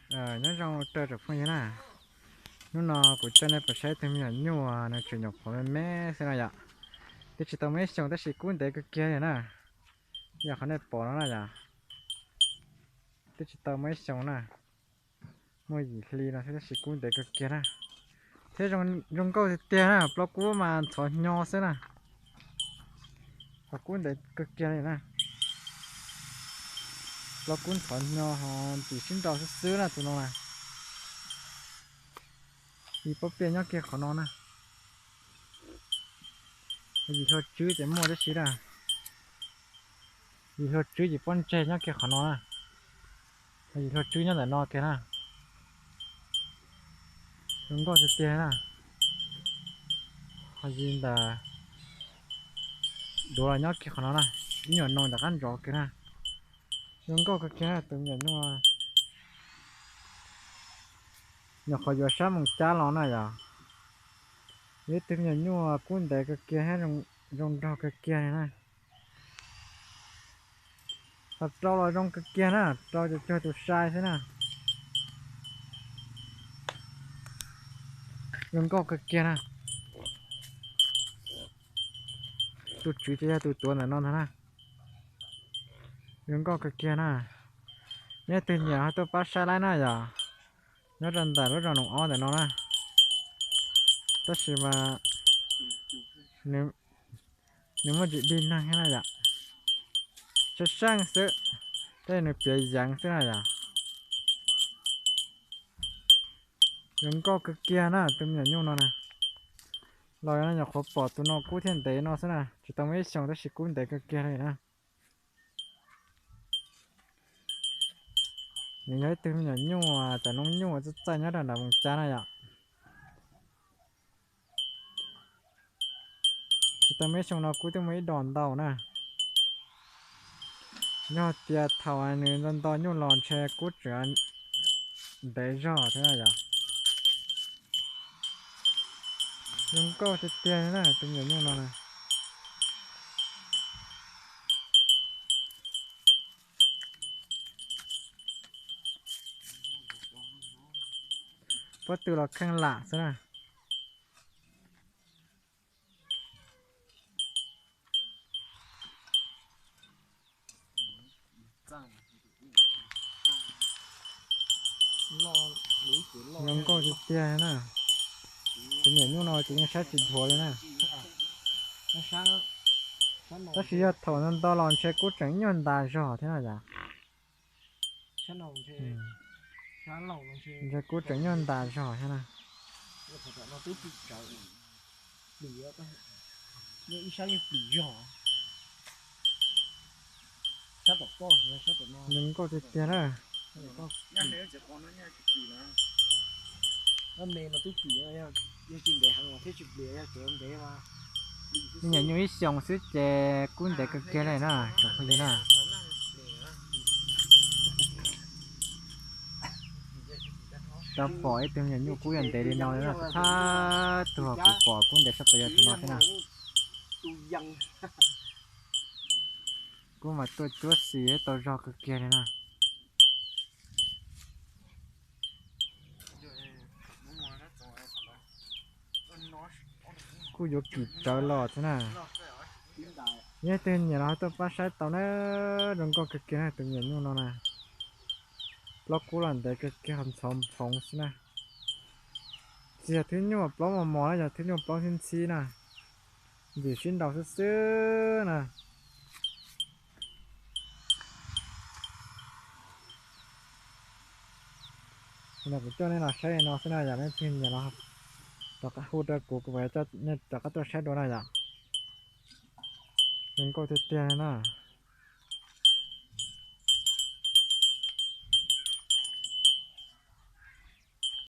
Nyob zoo rau tsoom phooj ywg na, hnub no kuv coj nej pais saib ib tug me nyuam nyuj, nws tseem nyuam qhuav me me xwb no yom. Twb tsis tau muaj ib xyoos tab sis kub ntev kawg kiag li na. Yog qhov nej pom no na yom, twb tsis tau muaj ib xyoos na, muaj yim hli no xwb tab sis kub ntev kawg kiag na. Thiab zoo nkauj tiag tiag na, plaub kub mas ntxhov hnyo xwb na. Qhov kub ntev kawg kiag li na. Plaub kub ntxhov hnyo ho ntxim sib nraus xwb xwb na tus no na. Yim pob pias nyob kiag qhov no na. Yim hlua tswb ces muaj tib si na. Yim hlua tswb ces pob ntseg nyob kiag qhov no na. Yim hlua tswb nyob ntawm no kiag na. Zoo nkauj tiag tiag na. Ho yim ntawm duav los nyob kiag qhov no na. Ib nyuam no ntawm qab ntsov kiag na. Zoo nkauj kawg kiag na tus me nyuam nyuj. Nyuam qhuav yuav sab Moos Cab los na yom. Yog ib tug me nyuam nyuj kub ntev kawg kiag thiab zoo nraug kawg kiag li na. Ho rau los zoo kawg kiag na, rau ces cuag tus sai xwb na. Zoo nkauj kawg kiag na. Tus tswv ces yog tus tuav ntawm no ntag na. Zoo nkauj kawg kiag na. Yog leej twg nyiam ho tuaj pab saib laib na yom. Nyob rau ntawm lub zos Noom Ob ntawm no na. Tab sis mas nws muaj tsis dig neeg thiab na yom. Saib seej xwb, tab sis nws piav yeev xwb na yom. Zoo nkauj kawg kiag na tus me nyuam nyuj no na. Los yog no nyuam qhuav pom tus no kub thiaj ntev no xwb na, tsis tau muaj ib xyoos tab sis kub ntev kawg kiag li na. Nws yog ib tug me nyuam nyuj, cov noob nyuj txaij txaij nyob rau nram Moos Cab na yom. Tsis tau muaj ib xyoos no kub twb muaj ib dos ntau na. Yog tias thaum nws nto nto nyuj los ntshe kub tseem ntev zog thiab na yom. Zoo nkauj tiag tiag na tus me nyuam nyuj no na. Pob tw los kheej lam xwb na. Zoo nkauj tiag tiag na. Tus me nyuam nyuj no ces yeej saib tsis dhuav li na. Tab sis yog thaum nto nto los ntshe kub tseem nyuaj ntas zog thiab na yom. Ntshe kub tseem nyuaj ntas zog thiab na. Zoo nkauj tiag tiag na. Me nyuam nyuj ib xyoos xwb ces kub ntev kawg kiag li na tsoom phooj ywg na. Rov pom ib tug me nyuam nyuj kub yuav ntev li no li na, thab tug kuv pom kub ntev tshaj plaws yog tus no thiab na. Kub mas tuaj cuab xis tau zog kawg kiag li na. Kuj yuav kim tsawv los thiab na. Yog leej twg nyiam los ho tuaj pab saib tau na. Zoo nkauj kawg kiag na tus me nyuam nyuj no na. Plaub kub los ntev kawg kiag ho ntxhov nphoov xwb na. Tsis yog thwb nyuj plaub mos mos na, yog thwb nyuj plaub ntxhib ntxhib na. Ntxim sib nraus xwb xwb na. Kuv coj nej los saib li no xwb na, yog leej twg nyiam los rov qab hu rau kuv, kuv mam coj nej rov qab tuaj saib dua na yom. Zoo nkauj tiag tiag na.